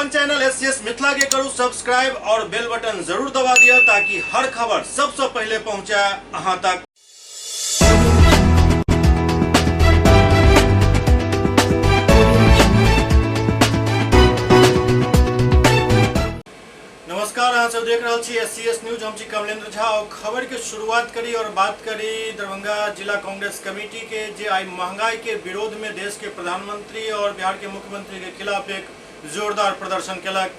अपन channel SCS Mithila के करू सब्सक्राइब और बेल बटन जरूर दबा दिया ताकि हर खबर सबसे पहले पहुंचे अहां तक। नमस्कार, अहाँ सब देख रहल छी एससीएस न्यूज। हम छी कमलेंद्र झा और खबर के शुरुआत करी और बात करी दरभंगा जिला कांग्रेस कमेटी के, जे आई महंगाई के विरोध में देश के प्रधानमंत्री और बिहार के मुख्यमंत्री के खिलाफ एक जोरदार प्रदर्शन केलक।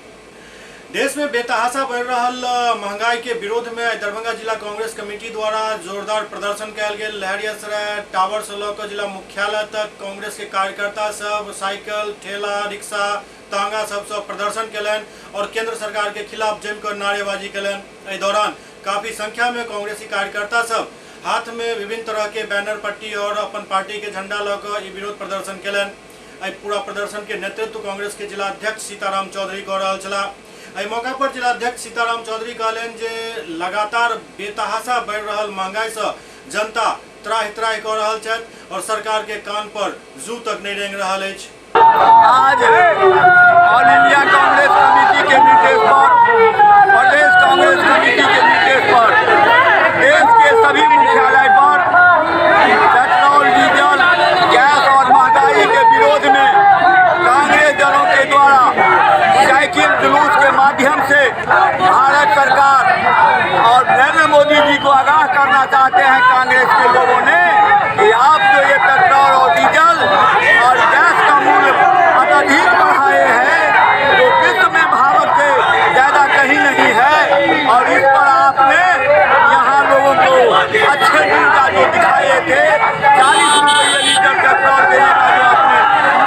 देश में बेतहाशा बढ़ रहल महंगाई के विरोध में आइ दरभंगा जिला कांग्रेस कमेटी द्वारा जोरदार प्रदर्शन कयल गेल। लहरियासराय टावर से लऽ कऽ जिला मुख्यालय तक कांग्रेस के कार्यकर्ता सब साइकिल, ठेला, रिक्शा, तांगा सबसँ प्रदर्शन केलनि और केंद्र सरकार के खिलाफ जमि कऽ नारेबाजी केलनि। एहि दौरान काफी संख्या में कांग्रेसी कार्यकर्ता सब हाथ में विभिन्न तरह के बैनर पट्टी और अपन पार्टी के झंडा लऽ कऽ ई विरोध प्रदर्शन केलनि। एहि पूरा प्रदर्शन के नेतृत्व कांग्रेस के जिलाध्यक्ष सीताराम चौधरी कऽ रहल छलाह। एहि मौका पर जिलाध्यक्ष सीताराम चौधरी कहलनि जे लगातार बेतहाशा बढ़ि रहल महंगाई सँ जनता त्राहि त्राहि कऽ रहल छथि और सरकार के कान पर जू तक नहीं रेंग रहल अछि। आज ऑल इंडिया कांग्रेस कमेटी के निर्देश पर, प्रदेश कांग्रेस कमेटी के निर्देश पर देश के सभी मुख्यालय पर पेट्रोल, डीजल, गैस और महंगाई के विरोध में कांग्रेस दलों के द्वारा साइकिल जुलूस के माध्यम से भारत सरकार और नरेंद्र मोदी जी को आगाह करना चाहते हैं कांग्रेस के लोगों ने कि आप जो ये पेट्रोल और डीजल और गैस का मूल्य अत्यधिक बढ़ाए हैं, जो विश्व में भारत से ज़्यादा कहीं नहीं है, और इस पर आपने यहाँ लोगों को अच्छे दिन का जो दिखाए थे, 40 रुपये लीटर पेट्रोल देने का जो आपने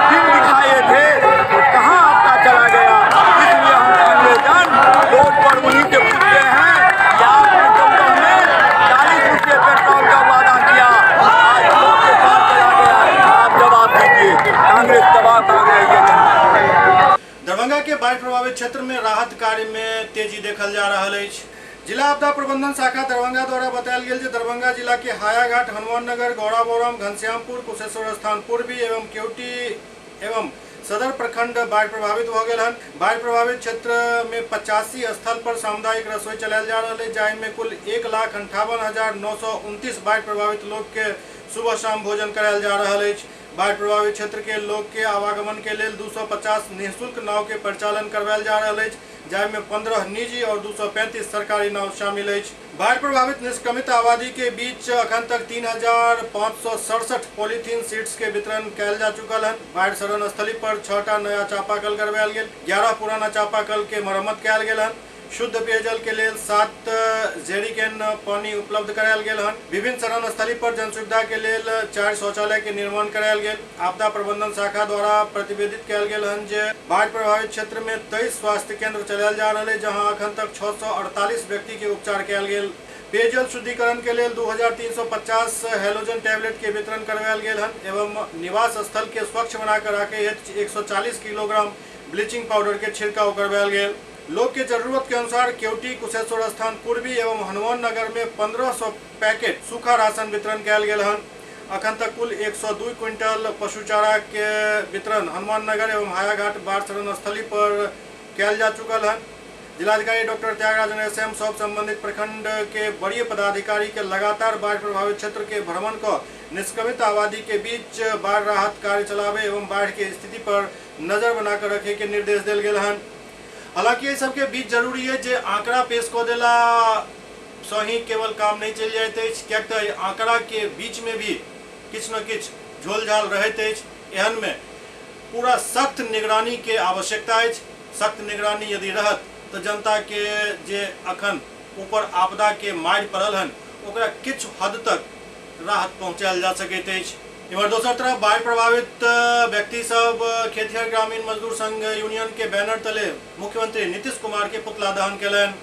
दिन दिखाए थे, वो कहाँ आपका चला गया। इसलिए हम कांग्रेस जन रोड पर उन्हीं से पूछते हैं कि आपने 14 में 40 रुपये पेट्रोल का वादा किया, आज लोग के पास चला गया, आप जवाब दीजिए। कांग्रेस जवाब मांग रही है। दरभंगा के बाढ़ प्रभावित क्षेत्र में राहत कार्य में तेजी देखल जा रहल अछि। जिला आपदा प्रबंधन शाखा दरभंगा द्वारा बतायल गेल जे दरभंगा जिला के हायाघाट, हनुमान नगर, गौराबौरम, घनश्यामपुर, कुशेश्वर स्थान पूर्वी एवं केवटी एवं सदर प्रखंड बाढ़ प्रभावित भऽ गेल हन। बाढ़ प्रभावित क्षेत्र में 85 स्थल पर सामुदायिक रसोई चलायल जा रहल अछि, जाहि में कुल 1,58,929 बाढ़ प्रभावित लोक के सुबह शाम भोजन करायल जा रहल अछि। बाढ़ प्रभावित क्षेत्र के लोक के आवागमन के लेल 250 निःशुल्क नाव के परिचालन करवायल जा रहल अछि, जाहि में 15 निजी और 235 सरकारी नाव शामिल अछि। बाढ़ प्रभावित निष्क्रमित आबादी के बीच अखन तक 3,567 पॉलीथीन सीट्स के वितरण कयल जा चुकल हन। बाढ़ शरण स्थली पर 6टा नया चापाकल करवायल गेल, 11 पुराना चापाकल के मरम्मत कयल गेल हन। शुद्ध पेयजल के लेल 7 जेरीकेन पानी उपलब्ध करायल गेल हन। विभिन्न शरण स्थली पर जनसुविधा के लेल 4 शौचालय के निर्माण करायल गेल। आपदा प्रबंधन शाखा द्वारा प्रतिवेदित कयल गेल हन जे बाढ़ प्रभावित क्षेत्र में 23 स्वास्थ्य केंद्र चलायल जा रहल है, जहां अखन तक 648 व्यक्ति के उपचार कयल गेल। पेयजल शुद्धिकरण के लेल 2350 हेलोजन टैबलेट के वितरण करवायल गेल हन एवं निवास स्थल के स्वच्छ बनाकर राखे हेतु 140 किलोग्राम ब्लीचिंग पाउडर के छिड़काव करवायल गेल। लोग के जरूरत के अनुसार केवटी, कुशेश्वर स्थान पूर्वी एवं हनुमान नगर में 1500 पैकेट सूखा राशन वितरण कयल गेल हन। अखन तक कुल 102 क्विंटल पशु चारा के वितरण हनुमान नगर एवं हायाघाट बाढ़ शरण स्थली पर कयल जा चुकल हन। जिलाधिकारी डॉक्टर त्यागराजन एस.एम. सब संबंधित प्रखंड के वरीय पदाधिकारी के लगातार बाढ़ प्रभावित क्षेत्र के भ्रमण क निष्क्रमित आबादी के बीच बाढ़ राहत कार्य चलावे एवं बाढ़ के स्थिति पर नजर बनाकर रखे के निर्देश देल गेल हन। हालांकि एहि सबके बीच जरूरी है जे आंकड़ा पेश कऽ देला सँ ही केवल काम नहीं चलि जाइत अछि, किएक तऽ एहि आंकड़ा के बीच में भी किछु न किछु झोलझाल रहैत अछि। एहन में पूरा सख्त निगरानी के आवश्यकता अछि। सख्त निगरानी यदि रहत तऽ जनता के जे अखन ऊपर आपदा के मारि पड़ल हन ओकरा किछु हद तक राहत पहुँचायल जा सकैत अछि। इम्हर दोसर तरफ बाढ़ प्रभावित व्यक्ति सब खेतिहर ग्रामीण मजदूर संघ यूनियन के बैनर तले मुख्यमंत्री नीतीश कुमार के पुतला दहन केलनि।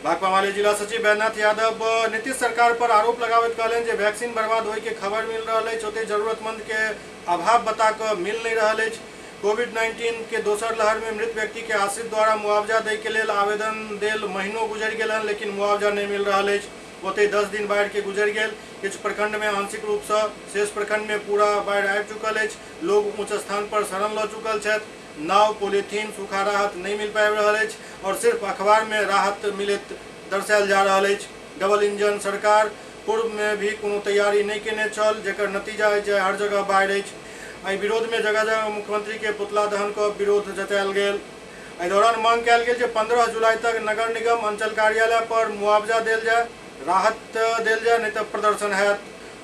भाकपा माले जिला सचिव बैद्यनाथ यादव नीतीश सरकार पर आरोप लगाबैत कहलनि जे वैक्सीन बर्बाद होय के खबर मिल रहल अछि, ओतहि जरूरतमंद के अभाव बता कऽ मिल नहीं रहल अछि। कोविड-19 के दोसर लहर में मृत व्यक्ति के आश्रित द्वारा मुआवजा दै के लेल आवेदन देल महीनों गुजरि गेल हन, लेकिन मुआवजा नहीं मिल रहल अछि। ओतहि 10 दिन बाढ़ि के गुजरि गेल। किछु प्रखंड में आंशिक रूप सँ, शेष प्रखंड में पूरा बाढ़ि आबि चुकल अछि। लोग ऊंच स्थान पर शरण लऽ चुकल छथि। नाव, पोलिथीन, सूखा राहत नहि मिल पाबि रहल अछि और सिर्फ अखबार में राहत मिलैत दर्शायल जा रहल अछि। डबल इंजन सरकार पूर्व में भी कोनो तैयारी नहि केने छल, जेकर नतीजा अछि जे हर जगह बाढ़ि अछि। एहि विरोध में जगह जगह मुख्यमंत्री के पुतला दहन कऽ विरोध जतायल गेल। एहि दौरान मांग कयल गेल जे 15 जुलाई तक नगर निगम अंचल कार्यालय पर मुआवजा देल जाय, राहत देल जाय, नहीं तऽ प्रदर्शन हैत।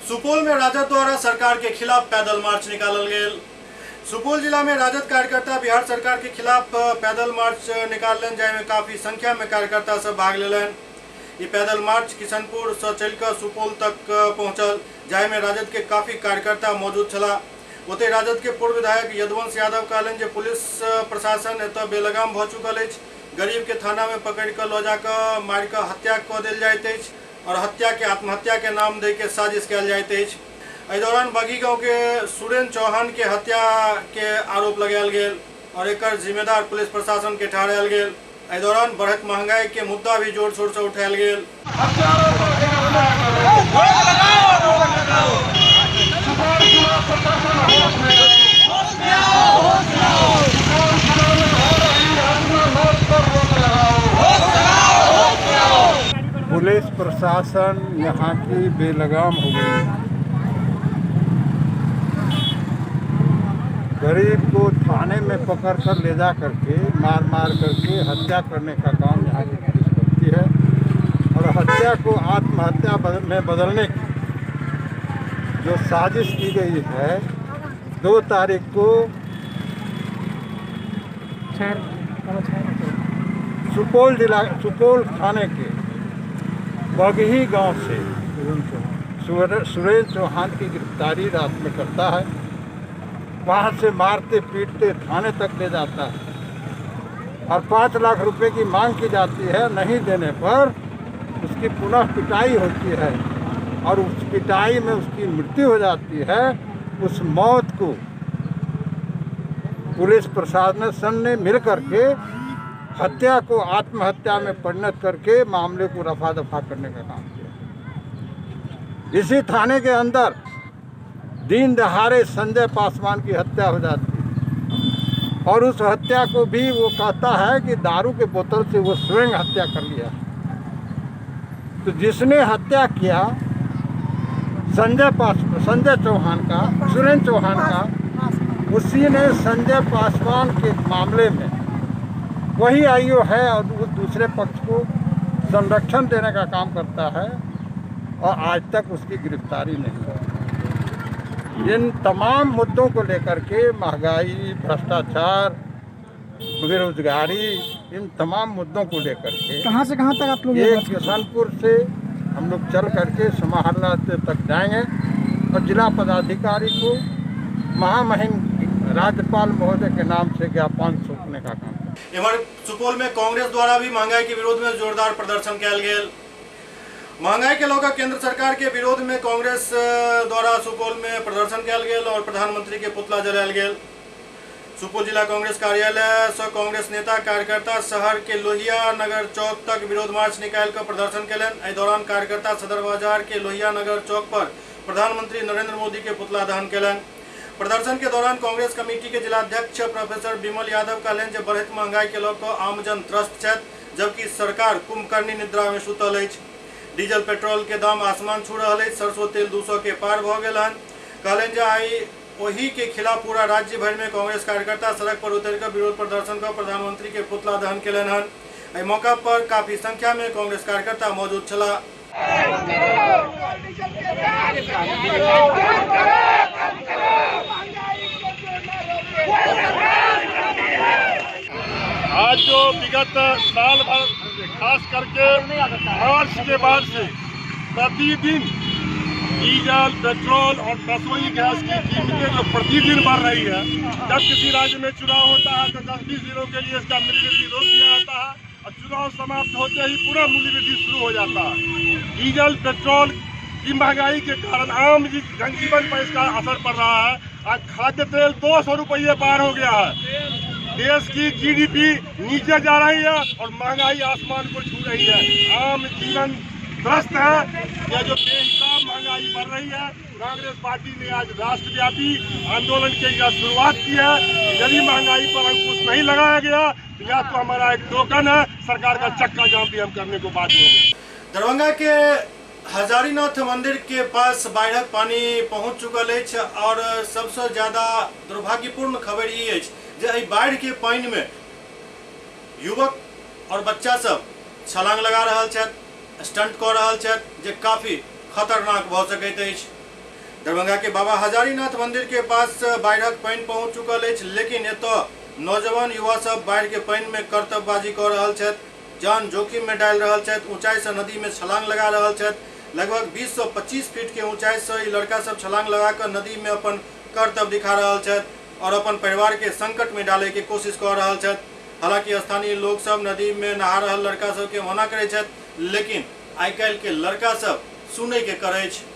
सुपौल में राजद द्वारा सरकार के खिलाफ पैदल मार्च निकालल गेल। सुपौल जिला में राजद कार्यकर्ता बिहार सरकार के खिलाफ पैदल मार्च निकाललनि, जाहिमे काफी संख्या में कार्यकर्ता सब भाग लेलनि। ई पैदल मार्च किशनपुर से चलि सुपौल तक पहुंचल, जाहिमे राजद के काफी कार्यकर्ता मौजूद छलाह। ओतहि राजद के पूर्व विधायक यदुवंश यादव कहलनि जे पुलिस प्रशासन एतय बेलगाम भऽ चुकल अछि। गरीब के थाना में पकड़ि कऽ लऽ जाकऽ मारि कऽ हत्या कऽ देल जाइत अछि और हत्या के आत्महत्या के नाम दै के साजिश कयल जाइत अछि। एहि दौरान बगी गांव के सुरेंद्र चौहान के हत्या के आरोप लगायल गेल और एकर जिम्मेदार पुलिस प्रशासन के ठहरायल गेल। एहि दौरान बढ़ैत महंगाई के मुद्दा भी जोर शोर से उठायल गेल। पुलिस प्रशासन यहाँ की बेलगाम हो गई है। गरीब को थाने में पकड़ कर ले जा करके मार मार करके हत्या करने का काम यहाँ की पुलिस करती है और हत्या को आत्महत्या में बदलने की जो साजिश की गई है, 2 तारीख को सुपौल जिला सुपौल थाने के बगही गांव से सुरेश चौहान की गिरफ्तारी रात में करता है। वहाँ से मारते पीटते थाने तक ले जाता है और 5 लाख रुपए की मांग की जाती है। नहीं देने पर उसकी पुनः पिटाई होती है और उस पिटाई में उसकी मृत्यु हो जाती है। उस मौत को पुलिस प्रशासन ने मिल करके हत्या को आत्महत्या में परिणत करके मामले को रफा दफा करने का काम किया। इसी थाने के अंदर दिन दहाड़े संजय पासवान की हत्या हो जाती है और उस हत्या को भी वो कहता है कि दारू के बोतल से वो स्वयं हत्या कर लिया। तो जिसने हत्या किया संजय चौहान का, सुरेंद्र चौहान का, उसी ने संजय पासवान के मामले में वही आईओ है और वो दूसरे पक्ष को संरक्षण देने का काम करता है और आज तक उसकी गिरफ्तारी नहीं हुई। इन तमाम मुद्दों को लेकर के महंगाई, भ्रष्टाचार, बेरोजगारी, इन तमाम मुद्दों को लेकर के कहाँ से कहाँ तक आप लोग ये किशनपुर से हम लोग चल करके समाहरणालय तक जाएंगे और जिला पदाधिकारी को महामहिम राज्यपाल महोदय के नाम से ज्ञापन सौंपने का काम। एम्हर सुपौल में कांग्रेस द्वारा भी महंगाई के विरोध में जोरदार प्रदर्शन कयल गेल। महंगाई के लऽ केंद्र सरकार के विरोध में कांग्रेस द्वारा सुपौल में प्रदर्शन कयल गेल और प्रधानमंत्री के पुतला जलायल गेल। सुपौल जिला कांग्रेस कार्यालय से कांग्रेस नेता कार्यकर्ता शहर के लोहिया नगर चौक तक विरोध मार्च निकालि कऽ प्रदर्शन कयलनि। एहि दौरान कार्यकर्ता सदर बाजार के लोहिया नगर चौक पर प्रधानमंत्री नरेंद्र मोदी के पुतला दहन कयलनि। प्रदर्शन के दौरान कांग्रेस कमेटी के जिलाध्यक्ष प्रोफेसर विमल यादव कहलनि जे बढ़ैत महंगाई के लऽ कऽ आमजन त्रस्त छथि, जबकि सरकार कुंभकर्णी निद्रा में सुतल अछि। डीजल पेट्रोल के दाम आसमान छू रहल अछि, सरसों तेल 200 के पार भऽ गेल हन। कहलनि जे आइ ओहि के खिलाफ पूरा राज्य भरि में कांग्रेस कार्यकर्ता सड़क पर उतरि कऽ विरोध प्रदर्शन कऽ प्रधानमंत्री के पुतला दहन कयलनि हन। एहि मौका पर काफी संख्या में कांग्रेस कार्यकर्ता मौजूद छलाह। आज जो विगत साल भर खास करके मार्च के बाद से प्रतिदिन डीजल, पेट्रोल और रसोई गैस की कीमतें जो प्रतिदिन बढ़ रही है, जब किसी राज्य में चुनाव होता है तो 10-20 दिनों के लिए इसका मूल्य वृद्धि रोक दिया जाता है और चुनाव समाप्त होते ही पूरा मूल्य वृद्धि शुरू हो जाता है। डीजल पेट्रोल की महंगाई के कारण आम जनजीवन पर इसका असर पड़ रहा है। आज खाद्य तेल 200 रुपये पार हो गया है। देश की जीडीपी नीचे जा रही है और महंगाई आसमान को छू रही है। आम जीवन त्रस्त है। यह जो बेहिसाब महंगाई बढ़ रही है, कांग्रेस पार्टी ने आज राष्ट्रव्यापी आंदोलन की यह शुरुआत की है। यदि महंगाई पर अंकुश नहीं लगाया गया तो यह तो हमारा एक टोकन है, सरकार का चक्का जाम भी हम करने को बाध्य होंगे। दरभंगा के हजारीनाथ मंदिर के पास बाढ़िक पानी पहुंच चुकल अछि और सबसे ज्यादा दुर्भाग्यपूर्ण खबर ई अछि जे एहि बाढ़ि के पानि में युवक और बच्चा सब छलांग लगा रहल छथि, स्टंट कऽ रहल छथि, जे काफी खतरनाक भऽ सकैत अछि। दरभंगा के बाबा हजारीनाथ मंदिर के पास बाढ़िक पानि पहुंच चुकल अछि, लेकिन एतऽ नौजवान युवा सब बाढ़ि के पानि में करतबबाजी कऽ रहल छथि, जान जोखिम में डालि रहल छथि, ऊंचाई से नदी में छलांग लगा रहल छथि। लगभग 20 से 25 फीट के ऊंचाई से ई लड़का सब छलांग लगा कऽ नदी में अपन करतब दिखा रहल छथि और अपन परिवार के संकट में डाले के कोशिश कऽ रहल छथि। हालांकि स्थानीय लोग सब नदी में नहा रहल लड़का सब के मना करै छथि, लेकिन आइ काल्हि के लड़का सब सुनै के करै अछि।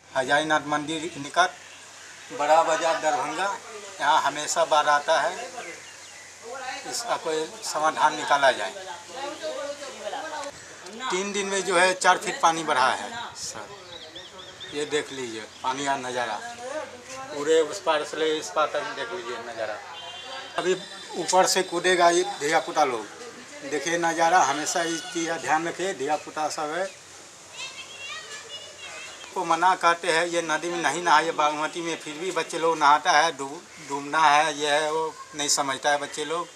हजारीनाथ मंदिर निकट बड़ा बाजार दरभंगा, यहाँ हमेशा बाढ़ आता है, इसका कोई समाधान निकाला जाए। 3 दिन में जो है 4 फीट पानी बढ़ा है सर, ये देख लीजिए पानी का नज़ारा, पूरे उस पार से ले इस पार तक देख लीजिए नज़ारा। अभी ऊपर से कूदेगा ये धिया पुता लोग, देखिए नज़ारा, हमेशा इस चीज़ का ध्यान रखिए, धिया पुता सब है को मना करते हैं ये नदी में नहीं नहाइए, बागमती में, फिर भी बच्चे लोग नहाता है, डूबना है ये है वो नहीं समझता है बच्चे लोग।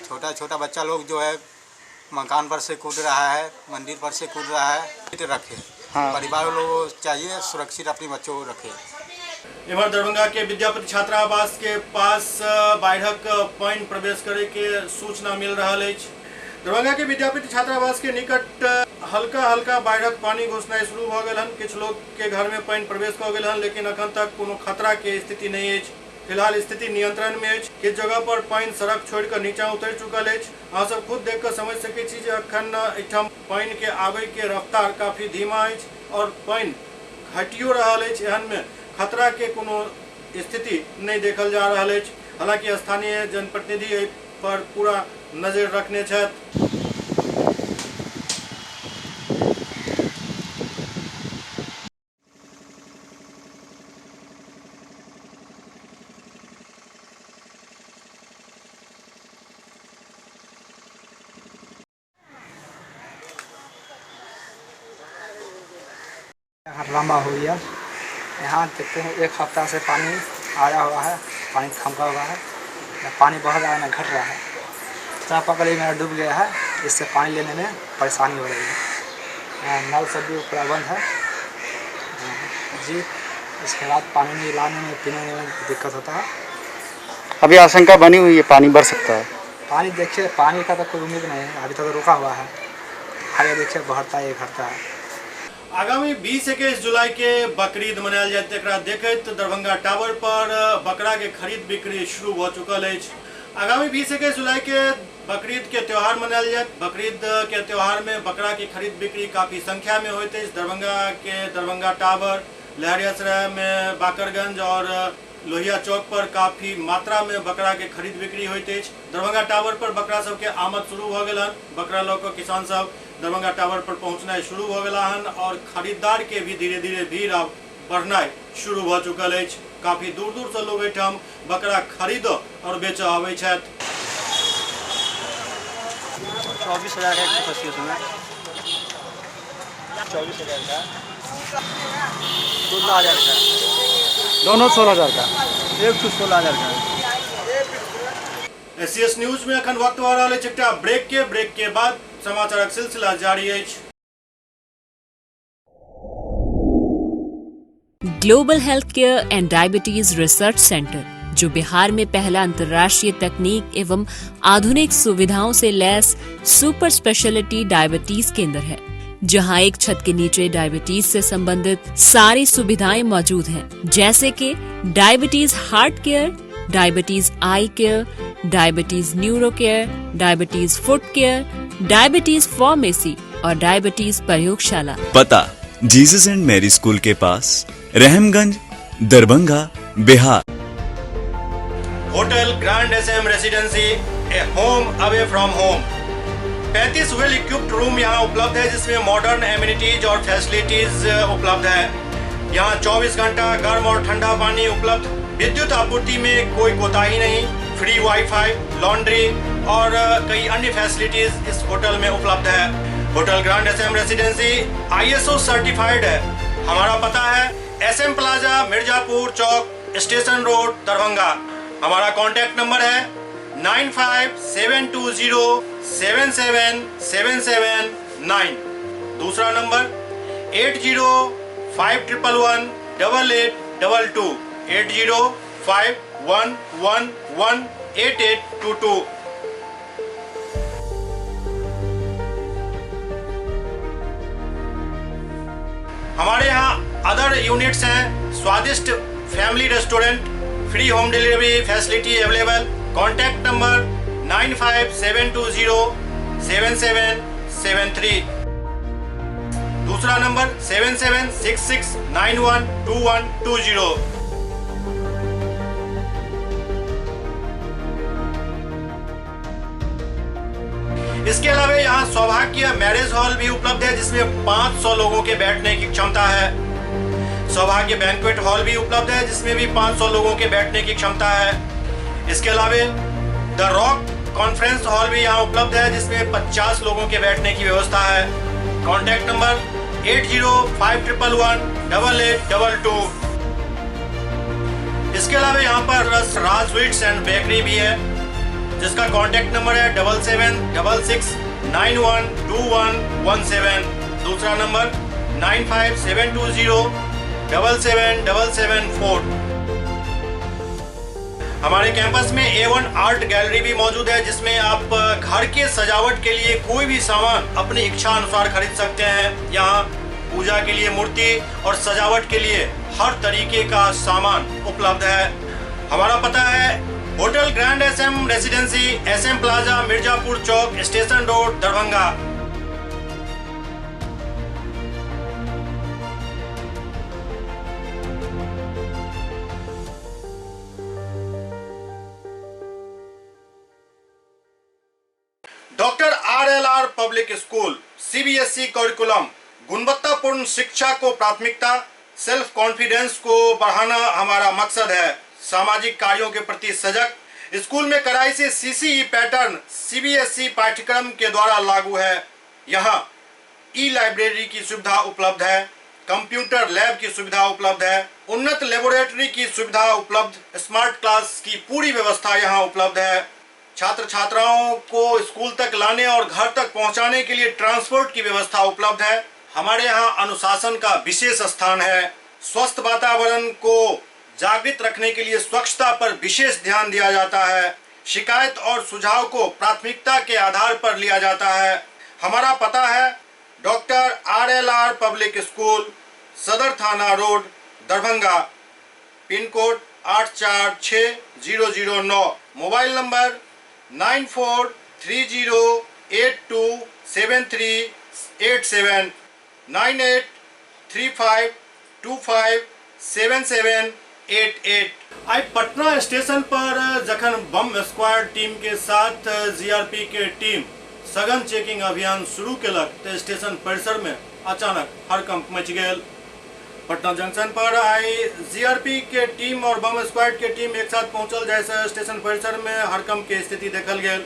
छोटा छोटा बच्चा लोग जो है मकान पर से कूद रहा है, मंदिर पर से कूद रहा है। रखे हाँ। परिवार लोगों को चाहिए सुरक्षित अपने बच्चों को रखे। इम्हर दरभंगा के विद्यापति छात्रावास के पास बाढ़िक पानि प्रवेश करे के सूचना मिल रहल अछि। दरभंगा के विद्यापति छात्रावास के निकट हल्का हल्का बाढ़िक पानि घुसनाइ शुरू भऽ गेल हन। किछु लोग के घर में पानि प्रवेश कऽ गेल हन, लेकिन अखन तक कोनो खतरा के स्थिति नहीं अछि। फिलहाल स्थिति नियंत्रण में अछि। किछु जगह पर पानि सड़क छोड़ि कऽ नीचा उतरि चुकल अछि। अहाँ सब खुद देख कऽ समझ सकै छी जे अखन एहिठाम पानि के आबै के रफ्तार काफी धीमा अछि और पानि घटियो रहल अछि। एहन में खतरा के कोनो स्थिति नहीं देखल जा रहल अछि। हालांकि स्थानीय जनप्रतिनिधि एहि पर पूरा नजर रखने छथि। लंबा हो गया, यहाँ देखते हैं 1 हफ्ता से पानी आया हुआ है, पानी थमका हुआ है, न पानी बढ़ रहा है न घट रहा है। चापाकल मेरा डूब गया है, इससे पानी लेने में परेशानी हो रही है। यहाँ नल सब भी पूरा बंद है जी। इसके बाद पानी नहीं लाने में पीने में दिक्कत होता है। अभी आशंका बनी हुई है पानी बढ़ सकता है। पानी देखिए, पानी का तो कोई उम्मीद नहीं है, अभी तक तो रुका हुआ है, आगे देखिए बढ़ता है घटता है। आगामी 20-21 जुलाई के बकरीद मनायल जायत, एकरा देखैत दरभंगा टावर पर बकरा के खरीद बिक्री शुरू भऽ चुकल अछि। आगामी 20-21 जुलाई के बकरीद के त्योहार मनायल जायत। बकरीद के त्योहार में बकरा के खरीद बिक्री काफी संख्या में होइत अछि। दरभंगा के दरभंगा टावर, लहरियासराय में बाकरगंज और लोहिया चौक पर काफी मात्रा में बकरा के खरीद बिक्री होइत अछि। दरभंगा टावर पर बकरा सबके आमद शुरू भऽ गेल हन। बकरा लऽ कऽ किसान सब दरभंगा टावर पर पहुंचनाइ शुरू भऽ गेला हन और खरीदार के भी धीरे धीरे भीड़ आब बढ़नाइ शुरू भऽ चुकल अछि। काफी दूर दूर से लोग एहिठाम बकरा खरीदऽ और बेचऽ आबै छथि। 24,000 का एक खस्सी उसमें, 24,000 का, 16,000 का, दोनों 16,000 का, एक ठो 16,000 का। एसीएस न्यूज में अखन वक्त भऽ रहल अछि एकटा ब्रेक के। ब्रेक के बाद समाचारक सिलसिला जारी अछि। Global health care and diabetes research centre, जो बिहार में पहला अंतर्राष्ट्रीय तकनीक एवं आधुनिक सुविधाओं से लैस सुपर स्पेशलिटी डायबिटीज केंद्र है, जहां एक छत के नीचे डायबिटीज से संबंधित सारी सुविधाएं मौजूद हैं, जैसे कि diabetes heart care, diabetes eye care, diabetes neuro care, diabetes foot care, diabetes pharmacy और डायबिटीज प्रयोगशाला। पता जीसस एंड मैरी स्कूल के पास, Rahamganj, Darbhanga, Bihar. Hotel Grand S M Residency, a home away from home. 35 well equipped room यहाँ उपलब्ध है, जिसमें modern amenities और facilities उपलब्ध है। यहाँ 24 घंटा गर्म और ठंडा पानी उपलब्ध, विद्युत आपूर्ति में कोई कोताही नहीं, फ्री वाईफाई, लॉन्ड्री और कई अन्य फैसिलिटीज इस होटल में उपलब्ध है। Hotel Grand S M Residency ISO certified है। हमारा पता है एस एम प्लाजा, मिर्जापुर चौक, स्टेशन रोड, दरभंगा। हमारा कॉन्टैक्ट नंबर है 9572077779। दूसरा नंबर 8051118822, 8051118822। हमारे यहाँ अदर यूनिट्स हैं, स्वादिष्ट family restaurant, free home delivery facility available. Contact number 9572077773। दूसरा नंबर 7766912120। इसके अलावा यहाँ सौभाग्य मैरिज हॉल भी उपलब्ध है, जिसमें 500 लोगों के बैठने की क्षमता है। सौभाग्य बैंक्वेट हॉल भी उपलब्ध है, जिसमें भी 500 लोगों के बैठने की क्षमता है। इसके अलावा the rock conference hall भी यहाँ उपलब्ध है, जिसमें 50 लोगों के बैठने की व्यवस्था है। Contact number 8051118822। इसके अलावा यहाँ पर राज स्वीट्स एंड बेकरी भी है, जिसका कॉन्टैक्ट नंबर है 7766912117। दूसरा नंबर 9572077774। हमारे कैंपस में A1 art gallery भी मौजूद है, जिसमें आप घर के सजावट के लिए कोई भी सामान अपनी इच्छा अनुसार खरीद सकते हैं। यहाँ पूजा के लिए मूर्ति और सजावट के लिए हर तरीके का सामान उपलब्ध है। हमारा पता है hotel Grand S M Residency, S M Plaza, Mirzapur Chowk, station road, Darbhanga. Doctor R L R Public School, CBSE curriculum, गुणवत्तापूर्ण शिक्षा को प्राथमिकता, सेल्फ कॉन्फिडेंस को बढ़ाना हमारा मकसद है। सामाजिक कार्यों के प्रति सजग, स्कूल में कड़ाई से सीसीई पैटर्न सीबीएसई पाठ्यक्रम के द्वारा लागू है। यहाँ ई लाइब्रेरी की सुविधा उपलब्ध है, कंप्यूटर लैब की सुविधा उपलब्ध है, उन्नत लेबोरेटरी की सुविधा उपलब्ध, स्मार्ट क्लास की पूरी व्यवस्था यहाँ उपलब्ध है। छात्र छात्राओं को स्कूल तक लाने और घर तक पहुँचाने के लिए ट्रांसपोर्ट की व्यवस्था उपलब्ध है। हमारे यहाँ अनुशासन का विशेष स्थान है। स्वस्थ वातावरण को जागृत रखने के लिए स्वच्छता पर विशेष ध्यान दिया जाता है। शिकायत और सुझाव को प्राथमिकता के आधार पर लिया जाता है। हमारा पता है doctor R L R Public School, Sadar थाना road, Darbhanga, pin code 846009। Mobile number 9430827387, 9835257788। आइ पटना स्टेशन पर जखन बम स्क्वाड टीम के साथ जीआरपी के टीम सघन चेकिंग अभियान शुरू केलक तो स्टेशन परिसर में अचानक हड़कंप मच गेल। पटना जंक्शन पर आई जीआरपी के टीम और बम स्क्वाड के टीम एक साथ पहुंचल, जैसे स्टेशन परिसर में हड़कंप के स्थिति देखल गेल।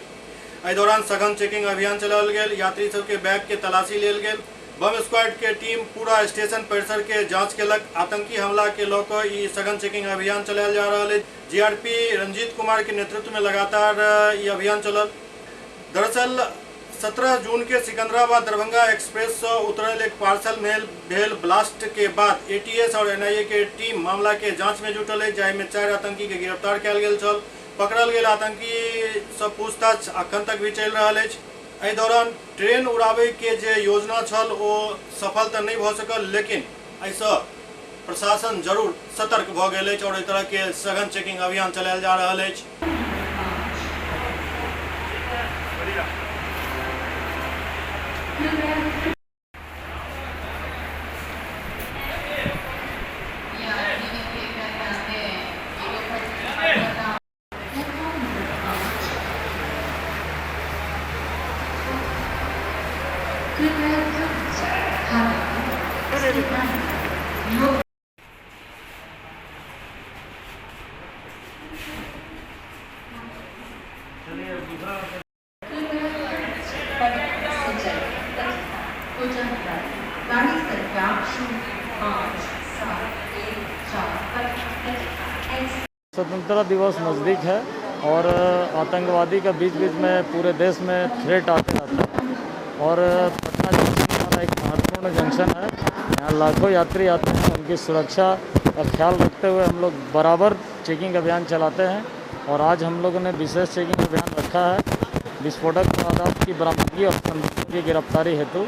एहि दौरान सघन चेकिंग अभियान चलाओल गेल, यात्री सबके बैग के तलाशी लेल गेल। बम स्क्वाड के टीम पूरा स्टेशन परिसर के जांच केलक। आतंकी हमला के लऽ कऽ ई सघन चेकिंग अभियान चलायल जा रहल अछि। जीआरपी रंजीत कुमार के नेतृत्व में लगातार ई अभियान चलल। दरअसल 17 जून के सिकंदराबाद दरभंगा एक्सप्रेस से उतरल एक पार्सल में भेल ब्लास्ट के बाद एटीएस और एनआईए के टीम मामला के जांच में जुटल अछि, जाहिमे 4 आतंकी के गिरफ्तार कयल गेल छल। पकड़ल गेल आतंकी सब पूछताछ अखन तक भी चलि रहल अछि। एहि दौरान ट्रेन उड़ाबै के जे योजना छल ओ सफल तऽ नहि भऽ सकल, लेकिन एहिसँ प्रशासन जरूर सतर्क भऽ गेल अछि और एहि तरह के सघन चेकिंग अभियान चलायल जा रहल अछि। स्वतंत्रता दिवस नज़दीक है और आतंकवादी का बीच बीच में पूरे देश में थ्रेट आते रहता है और पटना जंक्शन हमारा एक महत्वपूर्ण जंक्शन है। यहाँ लाखों यात्री आते हैं, उनकी सुरक्षा का ख्याल रखते हुए हम लोग बराबर चेकिंग अभियान चलाते हैं और आज हम लोगों ने विशेष चेकिंग अभियान रखा है विस्फोटक पदार्थ की बरामदगी और संदिग्धों की गिरफ्तारी हेतु।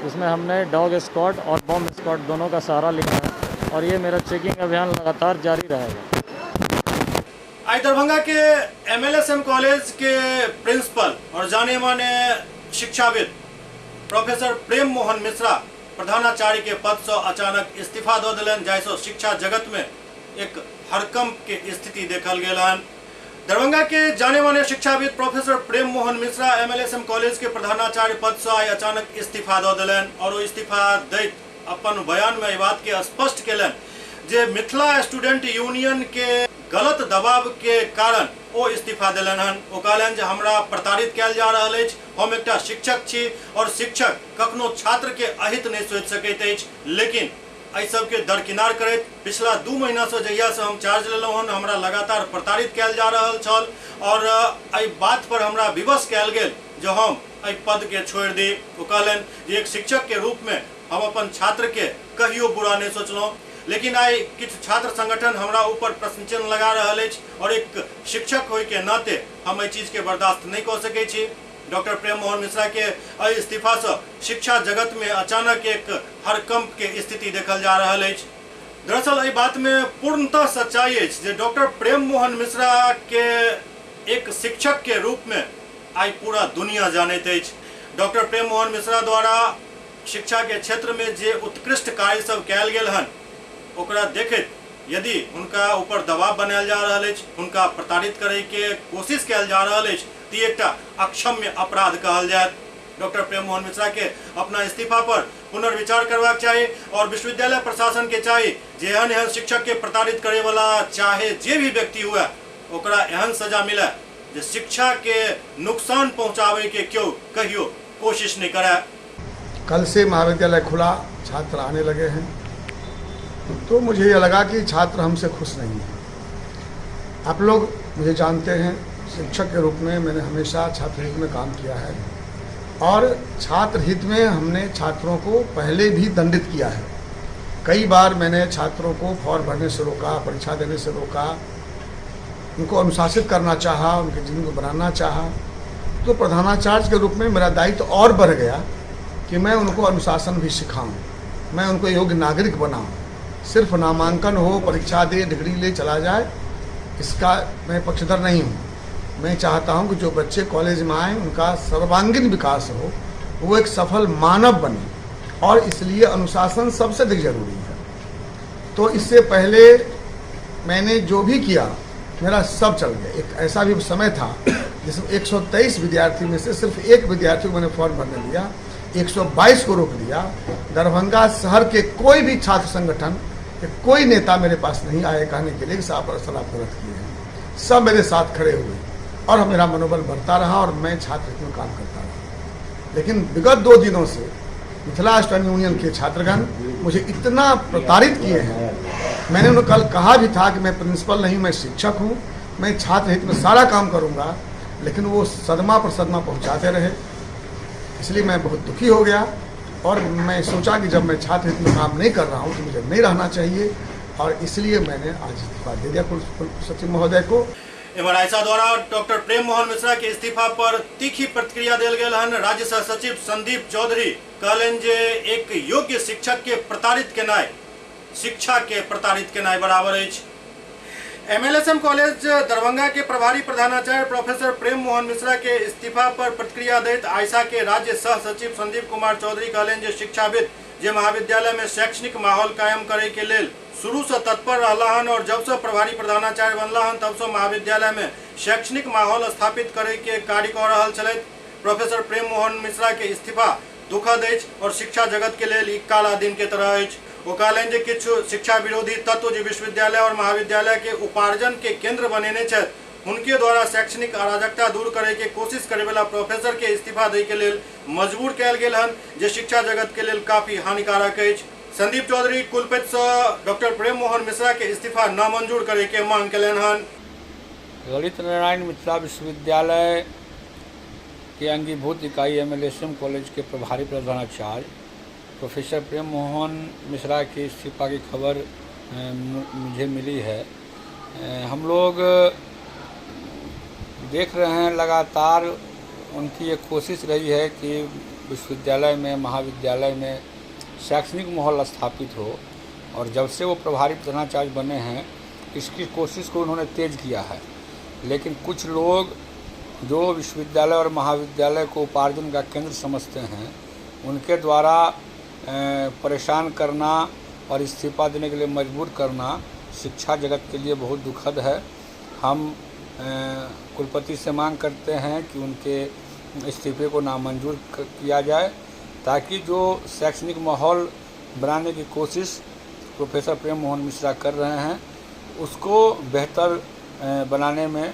इसमें हमने डॉग स्क्वाड और बम स्क्वाड दोनों का सहारा लिया है और ये मेरा चेकिंग अभियान लगातार जारी रहेगा। आई दरभंगा के एमएलएसएम कॉलेज के प्रिंसिपल और जाने माने शिक्षाविद प्रोफेसर प्रेम मोहन मिश्रा प्रधानाचार्य के पद से अचानक इस्तीफा दऽ देलनि, जाहिसँ शिक्षा जगत में एक हड़कंप के स्थिति देखल गेल हन। दरभंगा के जाने माने शिक्षाविद professor Prem Mohan Mishra MLSM college के प्रधानाचार्य पद से आई अचानक इस्तीफा दऽ देलनि और ओ इस्तीफा दैत अपन बयान में एहि बात के स्पष्ट केलनि जे मिथिला स्टूडेंट यूनियन के गलत दबाव के कारण ओ इस्तीफा देलनि हन। ओ कहलनि जे हमरा प्रताड़ित कयल जा रहल अछि, हम एकटा शिक्षक छी और शिक्षक कखनो छात्र के अहित नहि सोचि सकैत अछि, लेकिन एहि सबके दरकिनार करैत पिछला 2 महीना से जहिया से हम चार्ज लेलहुँ हन हमरा लगातार प्रताड़ित कयल जा रहल छल और एहि बात पर हमरा विवश कयल गेल जे हम एहि पद के छोड़ि दी। ओ कहलनि जे एक शिक्षक के रूप में हम अपन छात्र के कहियो बुरा नहीं सोचलहुँ, लेकिन आइ किछु छात्र संगठन हमरा ऊपर प्रश्न चिन्ह लगा रहल अछि और एक शिक्षक होय के नाते हम एहि चीज के बर्दाश्त नहीं कऽ सकै छी। डॉक्टर प्रेम मोहन मिश्रा के एहि इस्तीफा से शिक्षा जगत में अचानक एक हड़कंप के स्थिति देखल जा रहल अछि। दरअसल एहि बात में पूर्णतः सच्चाई अछि जे डॉक्टर प्रेम मोहन मिश्रा के एक शिक्षक के रूप में आइ पूरा दुनिया जानैत अछि। डॉक्टर प्रेम मोहन मिश्रा द्वारा शिक्षा के क्षेत्र में जे उत्कृष्ट कार्य सब कयल गेल हन ओकरा देखैत यदि हुनका ऊपर दबाव बनायल जा रहल अछि, हुनका प्रताड़ित करे के कोशिश कयल जा रहल अछि त ई एकटा अक्षम्य अपराध कहल जायत। डॉक्टर प्रेम मोहन मिश्रा के अपना इस्तीफा पर पुनर्विचार करबाक चाही और विश्वविद्यालय प्रशासन के चाही जे एहन एहन शिक्षक के प्रताड़ित करे वाला चाहे जे भी व्यक्ति हुए ओकरा एहन सजा मिले जे शिक्षा के नुकसान पहुंचावे के क्यों कहियो कोशिश नहीं करे। कल से महाविद्यालय खुला, छात्र आने लगे हैं, तो मुझे ये लगा कि छात्र हमसे खुश नहीं हैं। आप लोग मुझे जानते हैं, शिक्षक के रूप में मैंने हमेशा छात्र हित में काम किया है और छात्र हित में हमने छात्रों को पहले भी दंडित किया है। कई बार मैंने छात्रों को फॉर्म भरने से रोका, परीक्षा देने से रोका, उनको अनुशासित करना चाहा, उनके जीवन को बनाना चाहा। तो प्रधानाचार्य के रूप में मेरा दायित्व और बढ़ गया कि मैं उनको अनुशासन भी सिखाऊं, मैं उनको योग्य नागरिक बनाऊं। सिर्फ नामांकन हो, परीक्षा दे, डिग्री ले चला जाए, इसका मैं पक्षधर नहीं हूँ। मैं चाहता हूँ कि जो बच्चे कॉलेज में आएँ उनका सर्वांगीण विकास हो, वो एक सफल मानव बने, और इसलिए अनुशासन सबसे अधिक ज़रूरी है। तो इससे पहले मैंने जो भी किया मेरा सब चल गया। एक ऐसा भी समय था जिसमें 123 विद्यार्थी में से सिर्फ एक विद्यार्थी को मैंने फॉर्म भरने दिया, 122 को रोक दिया। दरभंगा शहर के कोई भी छात्र संगठन के कोई नेता मेरे पास नहीं आए कहने के लिए कि साहब सर आप गलत किए हैं। सब मेरे साथ खड़े हुए और मेरा मनोबल बढ़ता रहा और मैं छात्र हित में काम करता रहा। लेकिन विगत 2 दिनों से मिथिला स्टूडेंट यूनियन के छात्रगण मुझे इतना प्रताड़ित किए हैं। मैंने उन्हें कल कहा भी था कि मैं प्रिंसिपल नहीं, मैं शिक्षक हूँ, मैं छात्र हित में सारा काम करूँगा, लेकिन वो सदमा पर सदमा पहुँचाते रहे। इसलिए मैं बहुत दुखी हो गया और मैं सोचा कि जब मैं छात्र हित में काम नहीं कर रहा हूँ तो मुझे नहीं रहना चाहिए, और इसलिए मैंने आज इस्तीफा दे दिया कुल सचिव महोदय को। एम्हर आइसा द्वारा डॉक्टर प्रेम मोहन मिश्रा के इस्तीफा पर तीखी प्रतिक्रिया देल गेल हन। राज्य सह सचिव संदीप चौधरी कहलनि जे एक योग्य शिक्षक के प्रताड़ित केनाइ शिक्षा के प्रताड़ित केनाइ बराबर अछि। एमएलएसएम कॉलेज दरभंगा के प्रभारी प्रधानाचार्य प्रोफेसर प्रेम मोहन मिश्रा के इस्तीफा पर प्रतिक्रिया दैत आयसा के राज्य सह सचिव संदीप कुमार चौधरी कहलनि जे शिक्षाविद जे महाविद्यालय में शैक्षणिक माहौल कायम करे के लेल शुरू से तत्पर रहला हन और जब से प्रभारी प्रधानाचार्य बनला हन तब से महाविद्यालय में शैक्षणिक माहौल स्थापित करे के कार्य कऽ रहल छलथि। प्रोफेसर प्रेम मोहन मिश्रा के इस्तीफा दुखद अछि और शिक्षा जगत के लेल ई काला दिन के तरह अछि। ओ कहलनि जे किछु शिक्षा विरोधी तत्व जे विश्वविद्यालय और महाविद्यालय के उपार्जन के केंद्र बनेने छथि, हुनके द्वारा शैक्षणिक अराजकता दूर करे के कोशिश करे वाला प्रोफेसर के इस्तीफा दै के लेल मजबूर कयल गेल हन, जे शिक्षा जगत के लेल काफी हानिकारक अछि। संदीप चौधरी कुलपति से डॉक्टर प्रेम मोहन मिश्रा के इस्तीफा नामंजूर करे के मांग कयलनि हन। ललित नारायण मिथिला विश्वविद्यालय के अंगीभूत इकाई एमएलएसएम कॉलेज के प्रभारी प्रधानाचार्य प्रोफेसर प्रेम मोहन मिश्रा के इस्तीफा की खबर मुझे मिली है। हम लोग देख रहे हैं लगातार उनकी एक कोशिश रही है कि विश्वविद्यालय में, महाविद्यालय में शैक्षणिक माहौल स्थापित हो और जब से वो प्रभारी प्रधानाचार्य बने हैं इसकी कोशिश को उन्होंने तेज़ किया है। लेकिन कुछ लोग जो विश्वविद्यालय और महाविद्यालय को उपार्जन का केंद्र समझते हैं, उनके द्वारा परेशान करना और इस्तीफा देने के लिए मजबूर करना शिक्षा जगत के लिए बहुत दुखद है। हम कुलपति से मांग करते हैं कि उनके इस्तीफे को नामंजूर किया जाए ताकि जो शैक्षणिक माहौल बनाने की कोशिश प्रोफेसर प्रेम मोहन मिश्रा कर रहे हैं उसको बेहतर बनाने में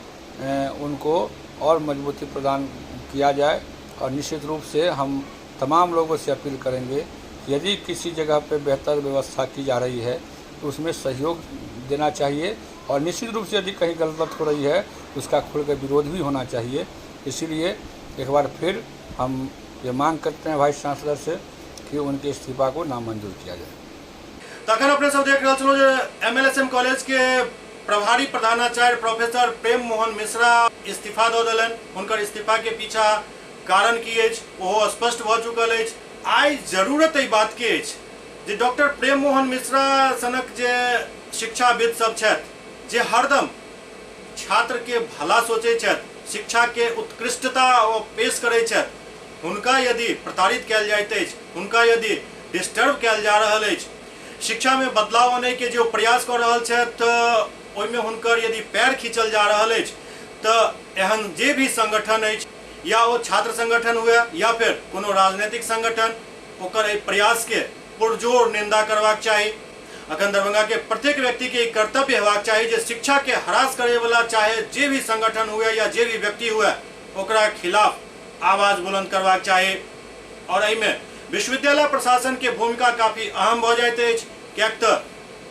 उनको और मजबूती प्रदान किया जाए। और निश्चित रूप से हम तमाम लोगों से अपील करेंगे, यदि किसी जगह पे बेहतर व्यवस्था की जा रही है तो उसमें सहयोग देना चाहिए और निश्चित रूप से यदि कहीं गलत हो रही है उसका खुलकर विरोध भी होना चाहिए। इसीलिए एक बार फिर हम ये मांग करते हैं वाइस चांसलर से कि उनके इस्तीफा को नामंजूर किया जाए। तखन अपने सब देख रहल छलहुँ जे एमएलएसएम कॉलेज के प्रभारी प्रधानाचार्य प्रोफेसर प्रेम मोहन मिश्रा इस्तीफा दऽ देलनि। हुनकर इस्तीफा के पीछा कारण की अछि ओहो स्पष्ट भऽ चुकल अछि। आइ जरूरत एहि बात के अछि जे डॉक्टर प्रेम मोहन मिश्रा सनक जे शिक्षाविद सब छथि, जे हरदम छात्र के भला सोचै छथि, शिक्षा के उत्कृष्टता ओ पेश करै छथि, हुनका यदि प्रताड़ित कयल जाइत अछि, हुनका यदि डिस्टर्ब कयल जा रहल अछि, शिक्षा में बदलाव आनै के जो प्रयास कऽ रहल छथि ओहिमे हुनकर यदि पैर खींचल जा रहल अछि तऽ एहन जे भी संगठन अछि, या ओ छात्र संगठन हुए या फिर कोनो राजनीतिक संगठन, ओकर एहि प्रयास के पुरजोर निंदा करबाक चाही। अखन दरभंगा के प्रत्येक व्यक्ति के कर्तव्य हेबाक चाही जे शिक्षा के हरास करे वाला चाहे जे भी संगठन हुए या जे भी व्यक्ति हुए ओकरा खिलाफ आवाज बुलंद करबाक चाही। और एहिमे विश्वविद्यालय प्रशासन के भूमिका काफी अहम भऽ जाइत अछि, किएक तऽ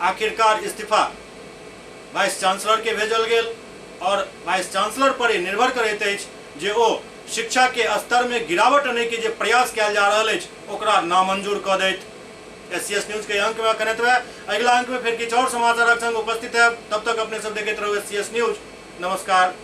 आखिरकार इस्तीफा वाइस चांसलर के भेजल गेल और वाइस चांसलर पर ही निर्भर करैत अछि जे ओ शिक्षा के स्तर में गिरावट आनै के जे प्रयास कयल जा रहल अछि ओकरा नामंजूर कऽ दैत। एससीएस न्यूज के अंक में अखन एतबे। अगिला अंक में फिर किछु और समाचारक संग उपस्थित है, तब तक अपने सब देखैत रहू एससीएस न्यूज। नमस्कार।